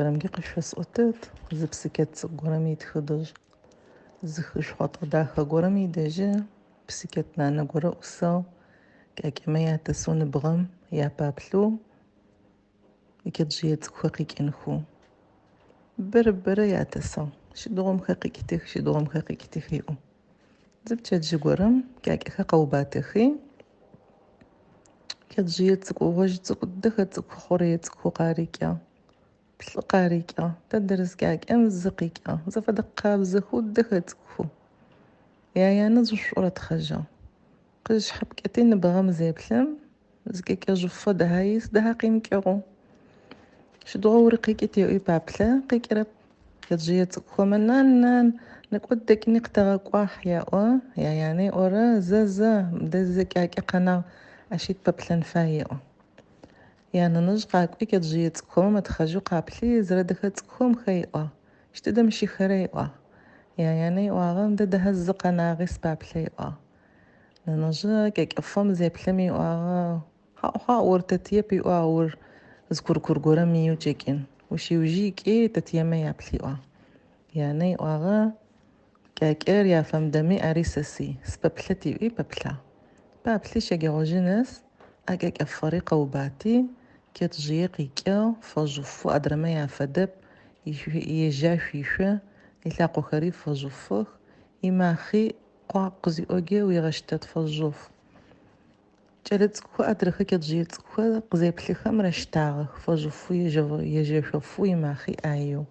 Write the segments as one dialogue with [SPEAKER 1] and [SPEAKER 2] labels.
[SPEAKER 1] Непэрэмкӏэ къышъуфэсӏотэт зы псыкӏэт цӏыкӏу горэм итхыдэжъ. Зы хы шхъуантӏэ дахэ горэм идэжьы псыкӏэт нанэ горэ ӏусыгъ. Кӏакӏэмэ ятэсэу ныбгъэм япаплъэу икӏэтжъые цӏыкӏухэр къикӏынхэу. Бэрэ бэрэ ятэсыгъ. Щыдыгъом хэр къикӏытых, щыдыгъом хэр къикӏытых еӏо. Зы пчэдыжьы горэм кӏакӏэхэр къэубатэхи, кӏэтжъые цӏыкӏу гъожь цӏыкӏу дэхэ цӏыкӏу хъурэе цӏыкӏухэу къарикӏыгъ. Плӏы къарикӏыгъ. Тэдэрыз кӏакӏэм зы къикӏыгъ. Зэфэдэ къабзэхэу дэхэ цӏыкӏухэу. Яянэ зышӏурэ тхъэжьыгъ. Къызшъхьапкӏэти ныбгъэм зеплъым, зы кӏэкӏэжъыфэ дэхьа ис, дэхьа къимыкӏыгъэу. Щыдыгъо ури къикӏыт еӏуи паплъэ, къикӏырэп. Кӏэтжъые цӏыкӏухэмэ нан, нан, нэкӏо дэкӏыни къытэгъэкӏуахь яӏо. Яянэ ыӏорэ, зэ, зэ, мыдэ зы кӏакӏэ къэнагъ, ащи тыпэплъэн фай еӏо. Янэнэжъ къакӏуи кӏэтжъые цӏыкӏухэмэ мэтхъэжьэу къаплъи, зэрэдэхэ цӏыкӏухэм хэ ыӏуагъ. Щтыдэм щыхэрэ ыӏуагъ. Яянэ ыӏуагъэ, мыдэ дэхьа зы къэнагъи сыпаплъэ ыӏуагъ. Нэнэжъы кӏэкӏэфэм зеплъым ыӏуагъэ, хьаӏу хьаӏу ор тэтыеп ыӏуагъ, ор зы куркур горэм иеу кӏэкӏын. Ощ ыужи икӏи тэтыемэ яплъ ыӏуагъ. Янэ ыӏуагъэ, кӏакӏэр яфэмыдэми ари сэсый, сыпэплъэт ыӏуи пэплъагъ. Паплъи щэджэгъожьы нэс а кӏэкӏэфэри къэубати, кӏэтжъые къикӏыгъ, фэжъыфэу адрэмэ яфэдэп, ежьашъу ишъо, ылъакъохэри фэжъыфых, имахъи къуакъ къызиӏоджэ уигъэщтэт фэжъыф. Кӏэлэцӏыкӏухэр адрэхэр кӏэтжъые цӏыкӏухэр къызеплъыхэм рэщтагъэх, фэжъыфэу ежьэшъофэу имахъи ӏаеу.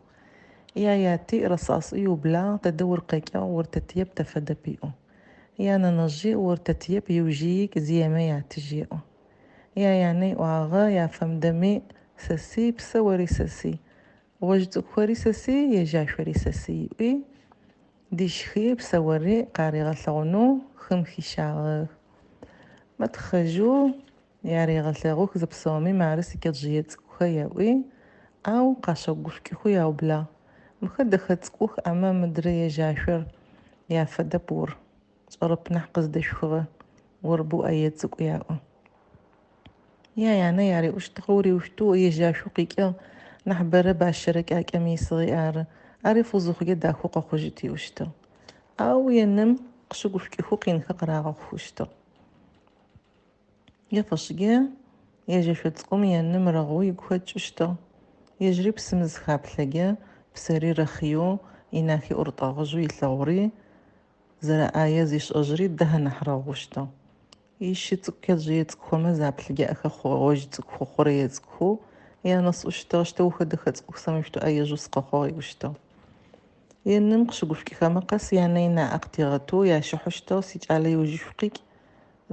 [SPEAKER 1] Яяти рэсасэу иублагъ, тэдэ ур къэкӏыгъ, ор тэтыеп тэфэдэп иӏэу. Янэнэжъи ор тэтыеп иужи икӏ зиемэ ятыжь еӏо. Яянэ ыӏуагъэ яфэмыдэми сэсый, псэори сэсый. Гъожь цӏыкӏухэри сэсый, ежьашъори сэсый ыӏуи, дищхи псэори къаригъэлъэгъунэу хым хищагъэх. Мэтхъэжьэу ярегъэлъэгъух зэпсэуми мары сикӏэтжъые цӏыкӏухэр еӏуи, ау къащэгушӏукӏыхэу яублагъ. Мыхэр дэхэ цӏыкӏух амэ мыдрэ ежьашъор яфэдэп ор. Кӏэрэп нахь къыздэшъухыгъэ. Ор боу ӏэе цӏыкӏу яӏо. Яянэ яриӏущтыгъэ уриущтэу ежьашъоу къикӏыгъ, нахь бэрэ бащэрэ кӏакӏэм исыгъи ары. Ари фызыхъукӏэ дахэу къэхъужьыт иӏущтыгъ. Ау еным къыщыгушӏукӏыхэу къинхэр къырагъэхъущтыгъ. Ефэшӏыкӏэ ежьэшъо цӏыкӏум еным рэгъоу игу хэкӏыщтыгъ. Ежьыри псым зыхаплъэкӏэ, псэри рэхъыеу, инахи ӏурытӏэгъыжьэу илъэгъури, зэрэӏае зишӏэжьыри дэхьэ нахь рэгъущтыгъ. Ишы цӏыкӏу кӏэтжъые цӏыкӏухэмэ заплъыкӏэ ӏэхэр гъожь цӏыкӏухэу, хъурэе цӏыкӏухэу янэсӏущтыгъ, щтэухэ дэхэ цӏыкӏух сэмышъутэу ӏэежъэу сыкъэхъугъ ыӏущтыгъ. Еным къыщыгушӏукӏыхэмэ къэс янэ ынаӏэ къытигъэтэу ящыхьущтыгъ, сикӏалэ иужьышъу къикӏ,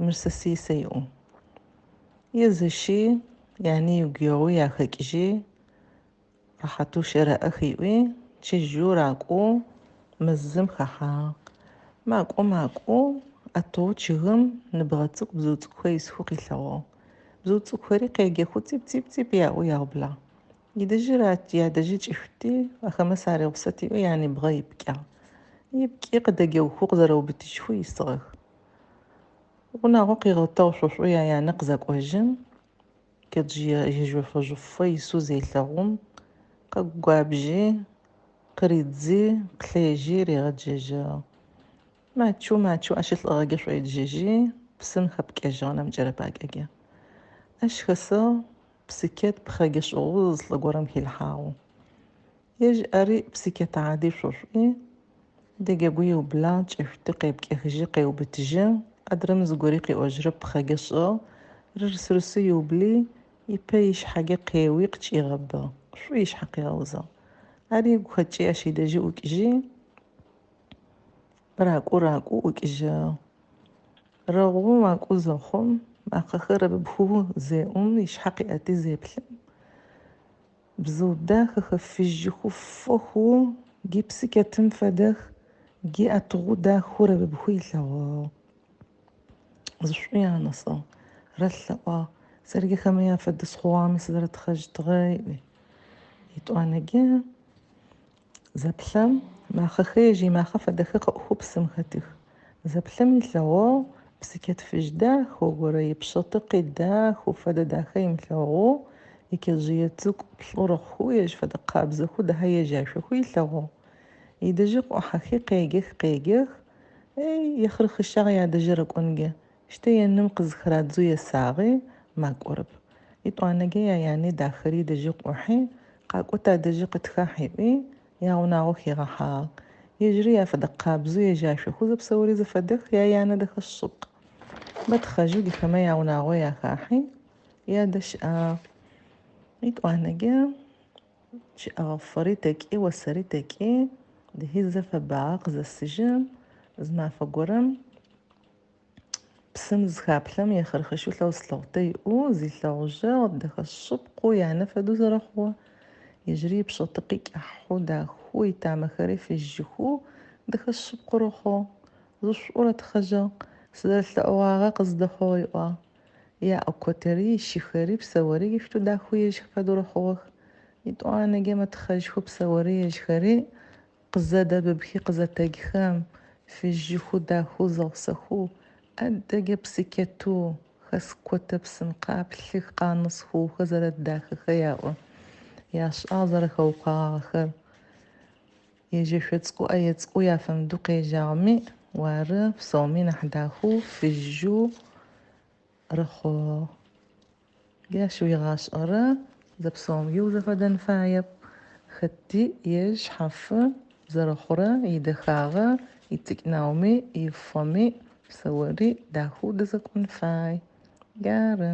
[SPEAKER 1] мыр сэсый сэ иӏэу. Езэщи, яни ыгу егъуи яхэкӏыжьи, рэхьатэу щэрэӏэх ыӏуи, чыжьэу ракӏоу мэзым хэхьагъ. Макӏо макӏоу ӏэтыгъэу чъыгым ныбгъэ цӏыкӏу бзыу цӏыкӏухэр исхэу къилъэгъугъ. Бзыу цӏыкӏухэри къеджэхэу цӏип-цӏип-цӏип яӏэу яублагъ. Идэжьы ядэжьы кӏышъути, ахэмэ саригъусэт ыӏуи яни бгъэ ипкӏагъ. Ипкӏи къыдэджэгухэу къызэрэубытыжьхэу исыгъэх. Унагъо къигъотыгъ шъошӏоу яянэ къызэкӏожьым, кӏэтжъые ежьэшъожъуфэ исэу зелъэгъум, къэгугуабжьи, къыридзи, къылъежьи ригъэджэжьыгъ. Мачэу мачэу ащ лӏыгъэкӏэ шӏоиджэжьи, псым хэпкӏэжьыгъ нэмыкӏэрэ пакӏэкӏэ. Ащ хэсыгъ псыкӏэт пхъэкӏэ шӏыгъэу зы лӏы горэм хилъхьагъэу. Ежь ари псыкӏэт гьади шъошӏуи, дэджэгуи ыублагъ, кӏэшъути къепкӏэхыжьи къеубытыжьы, адрэм зыгори къыӏожьырэп пхъэкӏэ шӏыгъ, рырсырысэу иубли, ипэ ишъхьэкӏэ къеуи къыкӏигъэбыгъ, шӏу ишъхьэ къигъэузыгъ. Ари ыгу хэкӏи ащ идэжьи ӏукӏыжьи, ракӏоу ракӏоу ӏукӏыжьыгъ. Рэгъоу макӏоу зэхъум, макъэхэр рэбыбхэу зеӏум, ишъхьэ къыӏэти зеплъым, бзыу дахэхэр фыжьхэу, фэхэу, ги псыкӏэтым фэдэх, ги ӏэтыгъэу дахэу рэбыбхэу илъэгъугъ. Зышӏу янэсыгъ, рэлъэӏуагъ, сэрги хэмэ яфэдэ схъугъами сызэрэтхъэжьытыгъэ ыӏуи. Етӏуанэкӏэ зэплъэм, махъэхэр ежь имахъэ фэдэхэр къыӏухэу псым хэтых. Зэплъэм илъэгъугъ псыкӏэт фыжь дахэу горэ ипшъэтыкъи дахэу фэдэ дахэ имылъэгъоу Икӏэжъые цӏыкӏу плӏы рэхъухэу, ежь фэдэ къабзэхэу, дахэ ежьашъохэу илъэгъугъ. Идэжьы къыӏухьэхи къеджэх, къеджэх. Эй, ехъырэхъышагъ ядэжьы рэкӏонгэ. Щтэ еным къызхырадзэу есагъи, макӏорэп. Етӏуанэгэ яяни дахэри идэжьы къыӏухьи, къакӏо тадэжьы къытхахь ыӏуи, яунагъо хигъэхьагъ. Ежьыри яфэдэ къабзэу ежьашъохэу зэпсэури зэфэдэх, яянэ дэхэ шъыпкъ. Мэтхъэжьэу гихэмэ яунагъо яхахьи, ядэщыӏагъ. Етӏуанэгэ чъыӏэгъэфэри тэкӏи, осэри тэкӏи, дыхи зэ фэбагъэ къызэсыжьым, зы мафэ горэм псым зыхаплъэм ехъырэхъышэу лъэус-лъэгъутэ иӏэу зилъэгъужьыгъ, дэхэ шъыпкъэу янэ фэдэу зэрэхъугъэ. Ежьыри ипшъэтыкъи кӏыхьэу, дахэу, итамэхэри фыжьыхэу, дэхэ шъыпкъэу рэхъугъ. Зышӏурэ тхъэжьыгъ. Сызэрэлъэӏугъагъэ къыздэхъугъ, ыӏуагъ. Яӏокотэри, ищыхэри, псэори ишъуту дахэу ежьхэ фэдэу рэхъугъэх. Етӏуанэгэ мэтхъэжьхэу псэори ежьхэри къызэдэбыбхи къызэтэджхэм, фыжьыхэу, дахэу зэгъусэхэу, ӏэдэгэ псыкӏэту, хэс котэ псым къаплъых, къанысхыухэ зэрэдахэхэ яӏо. Яшӏагъ зэрэхэукъуагъэхэр. Ежьэшъо цӏыкӏу ӏэе цӏыкӏу яфэмыдэу къежьагъэми, уары псэуми нахь дахэу, фыжьэу рэхъугъ. Ащ уигъашӏэрэ зэпсэуми узэфэдэн фаеп. Хэти ежь шъхьафы зэрэхъурэ идэхагъэ, ицӏыкӏнауми, ифэми псэури дахэу дэзэкӏон фай. Ары.